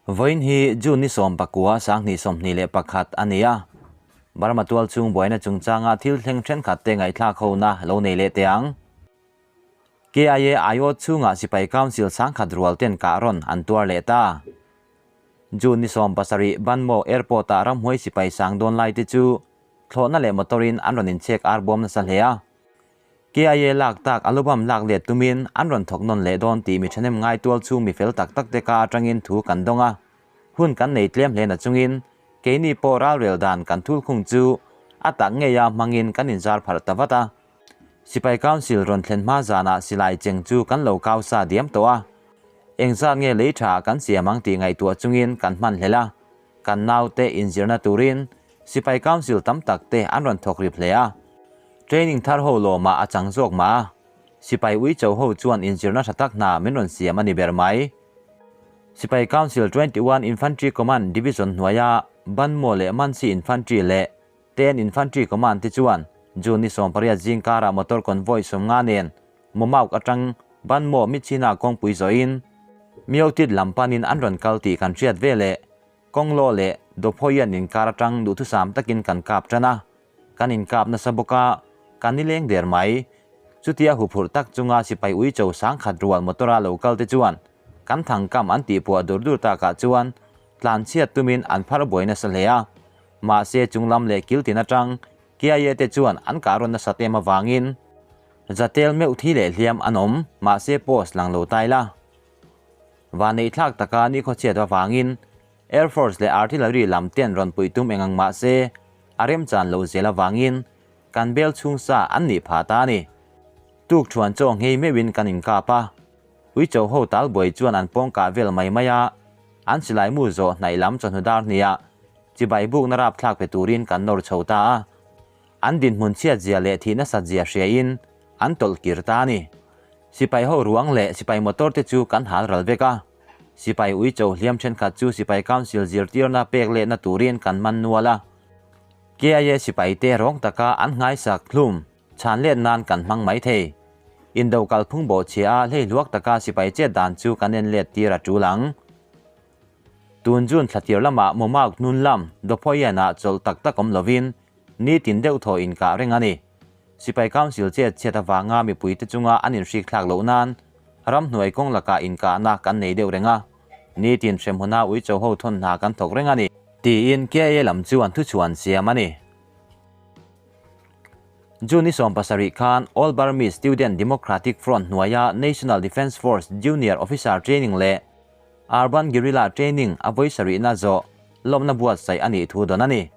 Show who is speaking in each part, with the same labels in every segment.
Speaker 1: Vawiin hi June ni 19, 2021 a ni a. Burma tual chung buaina chungchanga thil thleng thenkhat te ngaihthlak hona lo nei leh teh ang. KIA aiawt chhungah Sipai Council sangkhat rual ten kah rawn an tuar leh ta. June ni 70 Banmaw Airport-ah ramhuai sipai sang dawn lai te chu thlawhna leh motor-in an rawn inchhek ar bawm nasa hle a. KIA lak tak alubam lak let tumin an rawn thawk nawn leh dawn tih mi thahnem ngai tual chhung mi fel tak tak te ka atangin thu kan dawng a. Hun kan nei tlem hle na chungin keini pawh ralrel dan kan thul khung chu a tak ngeia hmangin kan inzar pharh ta vat a. Sipai Council rawn thlen hma zanah silai cheng chu kan lo kau sa diam tawh a. Engzat nge lei tha kan siam ang tih ngaihtuah chungin kan hman hlel a. Kan naute inzirna turin Sipai Council tam tak te an rawn thawk rip hle a. Training thar ho lawmah a chang zawk mah a. Sipai uicho ho chuan inzirna tha tak hna min rawn siam a ni ber mai. Sipai Council 21 Infantry Command Division hnuaia Banmaw leh Mansi Infantry leh Ten Infantry Command te chuan June ni 18 zing karah motor convoy 50 nen Momauk atang Banmaw Michina kawngpui zawhin Myotit lam panin an rawn kal tih kan hriat veleh Kawnglaw leh Dawphawian inkar atang duhthusam takin kan kap tan a, kan inkap nasa bawk a, kan nileng der mai. Chutia huphurh tak chunga sipai uicho sangkhat rual motor-a lo kal te chuan kan thangkam an tihpuah dur dur takah chuan tlanchhiat tumin an phar buai nasa hle a. Mahse chunglam leh kiltin atang KIA te chuan an kah rawn nasa tem avangin zatel meuh thi leh hliam an awm, mahse post lang lo tai la. Vaneihthlak taka nikhawchhiat avangin Air Force leh Artillery lam ten rawn puih tum eng ang mah se a remchan lo zel avangin kan bel chhung sa an nih phah ta a ni. Tuk thuan chaw nghei meuhin kan inkap a, Uicho ho talbuai chuan an pawng kah vel mai mai a, an silai mu zawh hnaih lam chawhnu dar hniah chibai bukna rapthlak pe turin kan nawr chho ta a. An dinhmun chhiat zia leh thih nasat zia hriain an tawlh kir ta a ni. Sipai ho ruang leh sipai motor te chu kan hal ral vek a. Sipai uicho hliam thenkhat chu sipai council zirtirna pek lehna turin kan man nual a. KIA sipai te rawng taka an nghaisak hlum chhan let nan kan hmang mai thei. Indo kalphung bawhchhia a hleihluak taka sipai chet dan chu kan en let tir a tul ang. Tun June thla tir lamah Momauk hnun lam Dawphawian-ah chawlh tak tak awm lovin nitin deuh thaw inkah reng a ni. Sipai Council chet chhiat avanga mipuite chunga an inhrik thlak loh nan ramhnuai kawng lakah inkahna kan nei deuh reng a, nitin hremhuna uicho ho thawn hna kan thawk reng a ni. Tiin KIA lam chu an thuchhuan siam a ni. June ni 17 khan All Burmese Student Democratic Front hnuaia National Defence Force Junior Officer Training leh Urban Guerrilla Training a vawi sarihna zawh lawmna buatsaih a nih thu dawn a ni.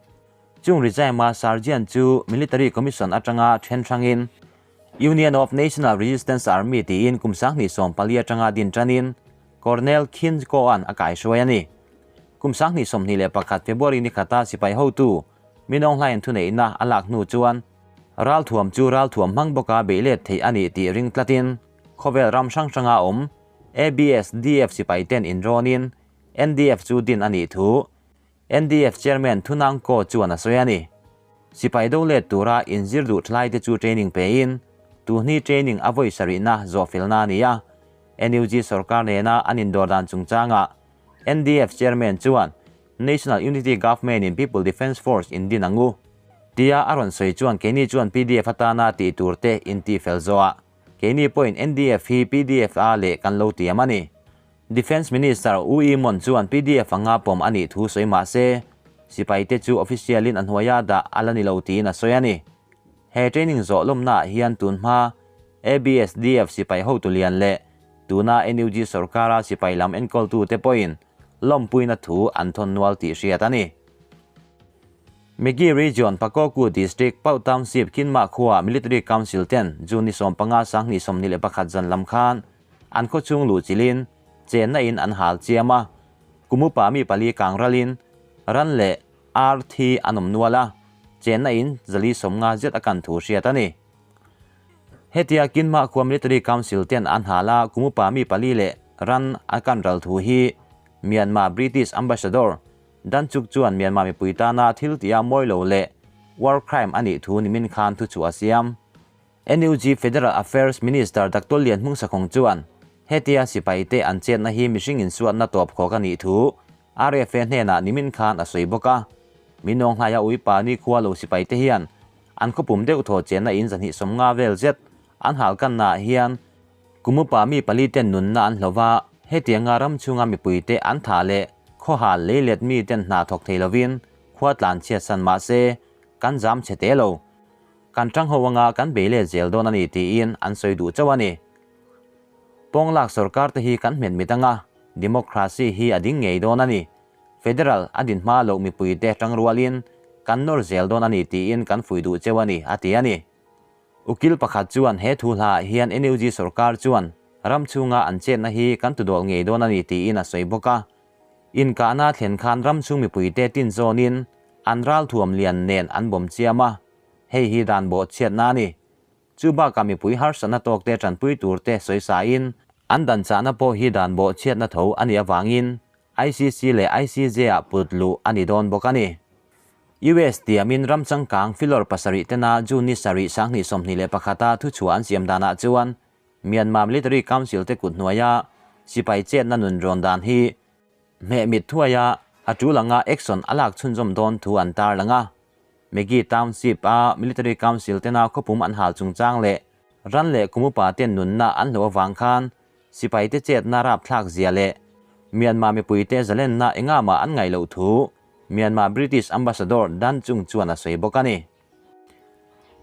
Speaker 1: Chung Rizaima Sergeant chu Military Commission atanga then hrangin Union of National Resistance Army tiin kum 2014 atanga din tanin Colonel Khin Ko-a'n a kaihruai a ni. Kum 2021 February ni khata sipai hotu Minawng Hlain thuneihna a lak hnu chuan ralthuam chu ralthuam hmang bawka beih let theih a nih tih ring tlatin khawvel ram hrang hranga awm ABSDF sipai ten inrawnin NDF chu din a nih thu NDF Chairman Thunang Ko chuan a sawi a ni. Sipai do let tura inzir duh thalaite chu training pein, tuhni training a vawi sarihna zawhfelna a ni a. NUG sorkar nena an indawr dan chungchangah NDF Chairman chuan National Unity Government-in People Defence Force in din ang u tia a rawn sawi chuan keini chuan PDF atana tih tur te intihfel zawhah keini pawhin NDF hi PDF a leh kan lo tiam a ni. Defence Minister U Yi Mon chuan PDF anga pawm a nih thu sawi mah se, sipaite chu official-in a hnuaia dah a la ni lo tiin a sawi a ni. He training zawh lawmnaah hian tun hma ABSDF sipai hotu lian leh tuna NUG sorkara sipai lam enkawltute pawhin lawmpuina thu an thawn nual tih hriat a ni. Megi Region, Pakoku District, Pau Township, Kinmah khua Military Council ten June ni 15 2021 zan lam khan An khaw chung luh chilin, chenna in an hal chiam a, kum upa mi pali kang ralin ran leh ar thi an awm nual a, chenna in zali 50 zet a kan thu hriat a ni. Hetia Kinmah khua Military Council ten an hal a, kum upa mi pali leh ran a kan ral thu hi Myanmar British Ambassador Danchuk chuan Myanmar mipui tana thil tia mawi lo leh war crime a nih thu nimin khan thu chhuah a siam. NUG Federal Affairs Minister Doctor Lian Hmungsakhawng chuan hetia sipaite an chetna hi mihring insuatna tawp khawk a nih thu RFA hnenah nimin khan a sawi bawk a. Min awng hlaia uipa nikhua lo sipai te hian an khawpum deuh thaw chenna in 250 vel zet an halkannaah hian kum upa mi pali ten nunna an hlo va, hetianga ram chhunga mipuite an thah leh khawhal leilet mi ten hna thawk thei lovin khua tlan chhiatsan mah se kan zam chhe te lo. Kan tang ho anga kan bei let zel dawn a ni tiin an sawi duh chauh a ni. Pawnglak sorkar te hi kan hmet mit anga democracy hi a ding ngei dawn a ni. Federal a din hma loh mipuite tangrualin kan nawr zel dawn a ni tiin kan fuih duh cheu a ni, a ti a ni. Ukil pakhat chuan he thu hlaah hian NUG sorkar chuan ram chhunga an chetna hi kan tudawl ngei dawn a ni tiin a sawi bawk a. Inkahna thlen khan ram chhung mipuite tin zawnin an ralthuam lian nen an bawm chiam a, hei hi dan bawhchhiatna a ni. Chu bakah mipui harsatna tawkte tanpui turte sawi sain an dan chahna pawh hi dan bawhchhiatna tho a nih avangin ICC leh ICJ-ah put luh a ni dawn bawk a ni. US tiamin ram changkang filawr pasarih tena June ni sarih 2021-a thuchhuah an siam danah chuan Myanmar Military Council te kut hnuaia sipai chetna nun rawn dan hi hmeh mit thuaia a tul anga action a lak chhunzawm dawn thu an tarlang a. Maggie Township-a Military Council tena khawpum an hal chungchang leh ran leh kum upa ten nunna an hloh avang khan Sipaite chetna rapthlak zia leh Myanmar mipuite zalenna engahmah an ngaih loh thu Myanmar British Ambassador Dan Chung chuan a sawi bawk a ni.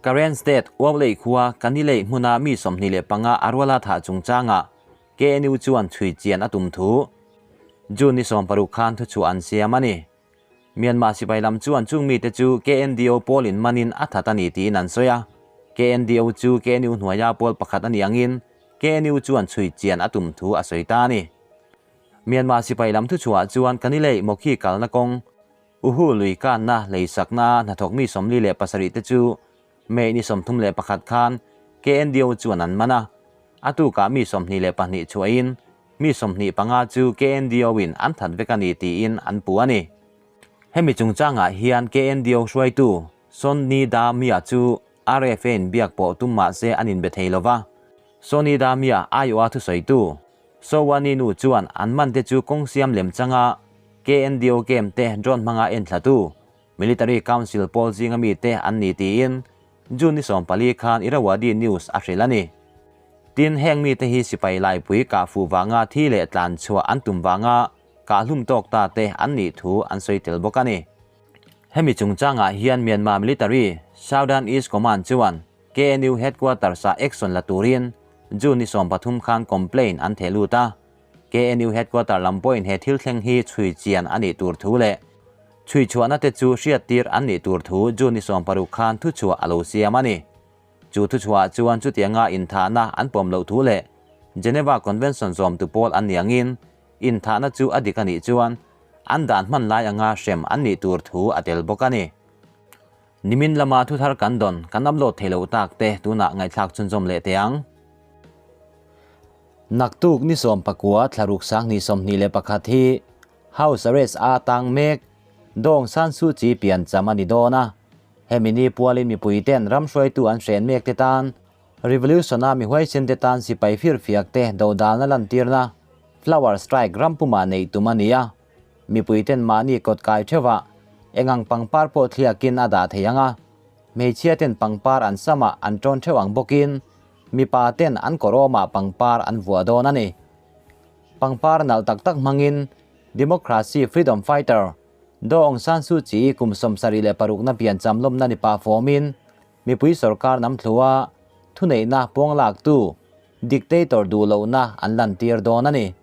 Speaker 1: Karen State Uaulei khua Kanilei hmuna mi 25 a ruala thah chungchangah KNU chuan chhui chian a tum thu June ni 16 khan thuchhuah an siam a ni. Myanmar sipai lam chuan chung mite chu KNDO pawlin manin a that a ni tiin an sawi a. KNDO chu KNU hnuaia pawl pakhat a nih angin KNU chuan chhui chian a tum thu a sawi ta a ni. Myanmar sipai lam thuchhuah chuan Kanilei Mawkhi kalna kawng, Uhu lui kanna leisakna hnathawk mi 47 te chu May ni 31 khan KNDO chuan an man a. A tukah mi 22 chhuahin mi 25 chu KNDO in an that vek a ni tiin an puh a ni. Hemi chungchangah hian KNDO hruaitu Sonny Da Mia chu RFA in biak pawh tum mah se an inbe thei lo va. Sonny Da Mia aiawha thusawitu Sowani nu chuan an man te chu kawng siam lem changa KNDO camp te drone hmanga enthlatu Military Council pawl zinga mite an ni tiin June ni 14 khan Irrawaddy News a hrilh a ni. Tin, heng mite hi sipai laipui kah fuh vanga thi leh tlan chhuah an tum vanga kah hlum tawk ta te an nih thu an sawi tel bawk a ni. Hemi chungchangah hian Myanmar Military Southern East Command chuan KNU Headquarters-ah action la turin June ni 13 khan complaint an theh lut a. KNU Headquarter lam pawhin he thil thleng hi chhui chian a nih tur thu leh chhui chhuahna te chu hriattir an nih tur thu June ni 16 khan thuchhuah a lo siam a ni. Chu thuchhuahah chuan chutianga inthahna an pawm loh thu leh Geneva Convention zawmtu pawl an nih angin inthahna chu a dik a nih chuan an dan hman lai anga hrem an nih tur thu a tel bawk a ni. Nimin lama thuthar kan dawn kan upload thei loh tak te tunah ngaihthlak chhunzawm leh teh ang. Naktuk ni 19 thlaruk 2021 hi House Arrest a tang mek Daw Aung San Suu Kyi pian cham a ni dawn a. Hemi ni pualin mipui ten ram hruaitu an hren mek te tan Revolution a mi huaisen te tan sipai firfiak te dodalna lantirna Flower Strike ram pumah neih tum a ni a. Mipui ten mahni kawt kai theuhah engang pangpar pawh thliakin a dah thei ang a. Hmeichhia ten pangpar an samah an tawn theuh ang bawkin mipa ten an kawrawmah pangpar an vuah dawn a ni. Pangpar nalh tak tak hmangin Democracy Freedom Fighter Daw Aung San Suu Kyi kum 76 na pian cham lawmna ni pah fawmin mipui sorkar nam thlua thuneihna pawng laktu dictator duh lohna an lantir dawn a ni.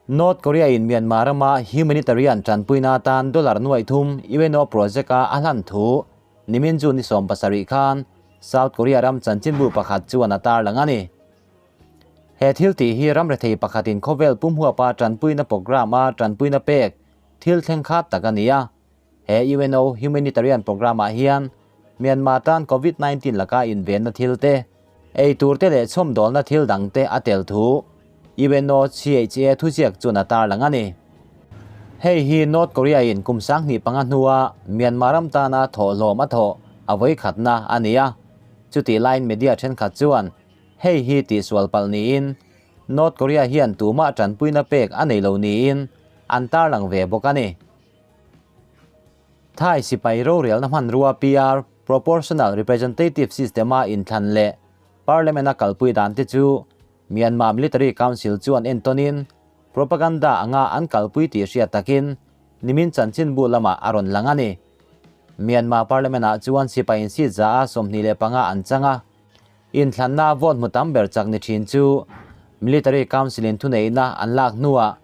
Speaker 1: North Korea in Myanmar rama humanitarian tanpuina atan dollar nuaih thum UNO project a a hlan thu nimin June ni 17 khan South Korea ram chanchinbu pakhat chuan a tarlang a ni. He thil tih hi ram rethei pakhatin khawvel pumhuapa tanpuina program a tanpuina pek thil thleng khat tak a ni a. He UNO humanitarian program ah hian Myanmar tan Covid-19 laka invenna thil te, ei tur te leh chhawmdawlna thil dang te a tel thu UNO CHA thuziak chuan a tarlang a ni. Hei hi North Korea in kum 2005 hnua Myanmar ram tana thawhlawm a thawh a vawi khatna a ni a. Chutih laiin media thenkhat chuan hei hi tihsual palh niin North Korea hian tumah tanpuina pek a nei lo niin. an tarlang ve bawk a ni. Thai sipai rorelna hmanrua PR, Proportional Representative System-a inthlan leh Parliament-a kalpui dan te chu Myanmar Military Council chuan entawnin propaganda anga an kalpui tih hriat takin nimin chanchinbu lamah a rawn lang a ni. Myanmar Parliament-ah chuan sipai insit za a 25 an chang a, inthlanna vote hmu tam ber chak ni thin chu Military Council-in thuneihna an lak hnuah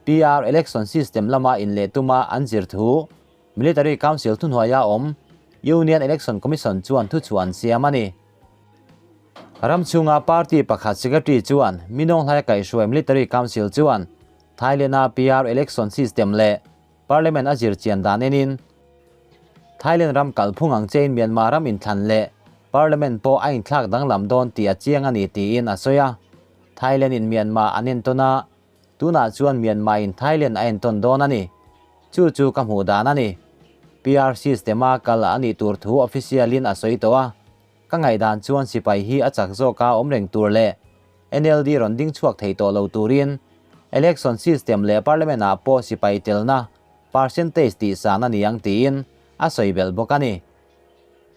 Speaker 1: PR election system lama inleh tuma an zir thu Military Council thuhnuaia awm Union Election Commission chuan thuchhuah an siam a ni. Ram chhunga party pakhat secretary chuan Minawng Hlaia kaihhruai Military Council chuan Thailand-a PR election system leh Parliament a zir chian dan enin Thailand ram kalphung ang chein Myanmar ram inthlan leh Parliament pawh a inthlak danglam dawn tih a chiang a ni tiin a sawi a. Thailand-in Myanmar an entawn a, Tunah chuan Myanmar in Thailand a entawn dawn a ni. Chu chu ka hmuh dan a ni. PR system-a kal a nih tur thu official-in a sawi tawh a. Ka ngaihdan chuan sipai hi a chak zawka awm reng tur leh NLD rawn ding chhuak thei tawh lo turin election system leh parliament ah pawh sipai telna percentage tih san a ni ang tiin a sawi belh bawk a ni.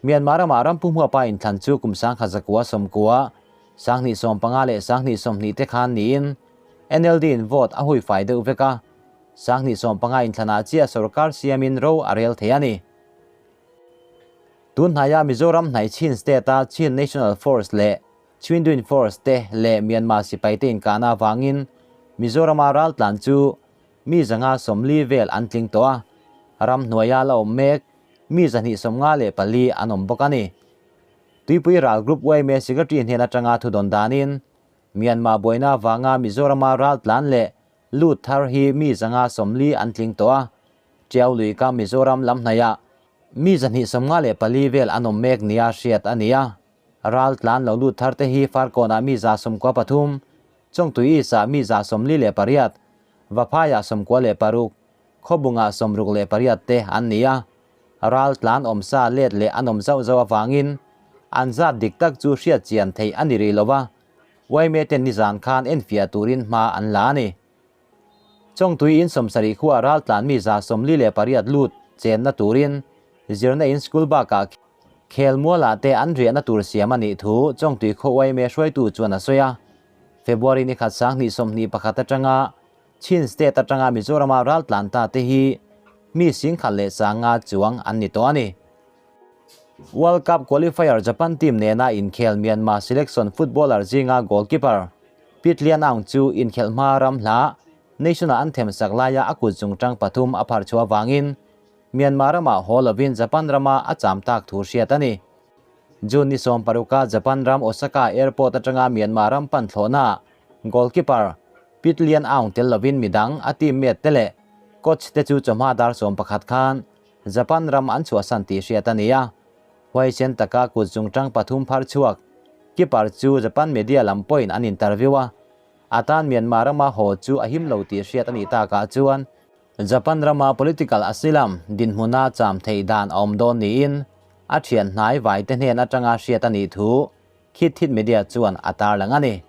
Speaker 1: Myanmar ramah ram pumhuapa inthlan chu kum 1990, 2015 leh 2020 te khan niin NLD in vote a hui fai deuh vek a, 2015 inthlanah chiah sorkar siamin ro a rel thei a ni. Tun hnaia Mizoram hnaih Chin State-a Chin National Force leh Chindwin Force te leh Myanmar sipaite inkahna avangin Mizorama raltlan chu mi 140 vel an tling tawh a, ramhnuaia la awm mek mi 254 an awm bawk a ni. Tuipui ral Group yma Secretary hnen atanga thudawn danin Myanmar buaina avanga Mizorama raltlan leh lut thar hi mi 140 an tling tawh a, Tiau lui ka Mizoram lam hnaihah mi 254 vel an awm mek nia hriat a ni a. Ral tlan lo lut thar te hi Farkawnah mi 93, Chawngtui East ah mi 48, Vaphaiah 96, Khawbungah 68 te an ni a. Ral tlan awm sa let leh an awm zauh zauh avangin an zat dik tak chu hriat chian theih a ni rih lo va, yma ten nizan khan enfiah turin hma an la a ni. Chawngtui in 70 khuaa ral tlan mi 48 lut chenna turin zirna in school bakah khel mualah te an riahna tur siam a nih thu Chawngtui khaw yma hruaitu chuan a sawi a. February ni khat 2021 atanga Chin State atanga Mizorama ral tlan ta te hi mi 10,500 chuang an ni tawh a ni. World Cup qualifier Japan team nena inkhel Myanmar selection footballer zinga goalkeeper Pit Lian Aung chu inkhelh hma ram hla National Anthem sak laia a kut zungtang pathum a phar chhuah avangin Myanmar ramah haw lovin Japan rama a cham tak thu hriat a ni. June ni 16 a Japan ram Osaka airport atanga Myanmar ram pan thlawhna goalkeeper Pit Lian Aung tel lovin midang a teammate te leh coach te chu chawhma dar 11 khan Japan ram an chhuahsan tih hriat a ni a, huaisen taka kut zungtang pathum phar chhuak keeper chu Japan media lam pawhin an interview a, a tan Myanmar rama haw chu a him lo tih hriat a nih takah chuan Japan rama political asylum dinhmuna cham theih dan a awm dawn niin a thian hnai vai te hnen atanga hriat a nih thu Khit Thit Media chuan a tarlang a ni.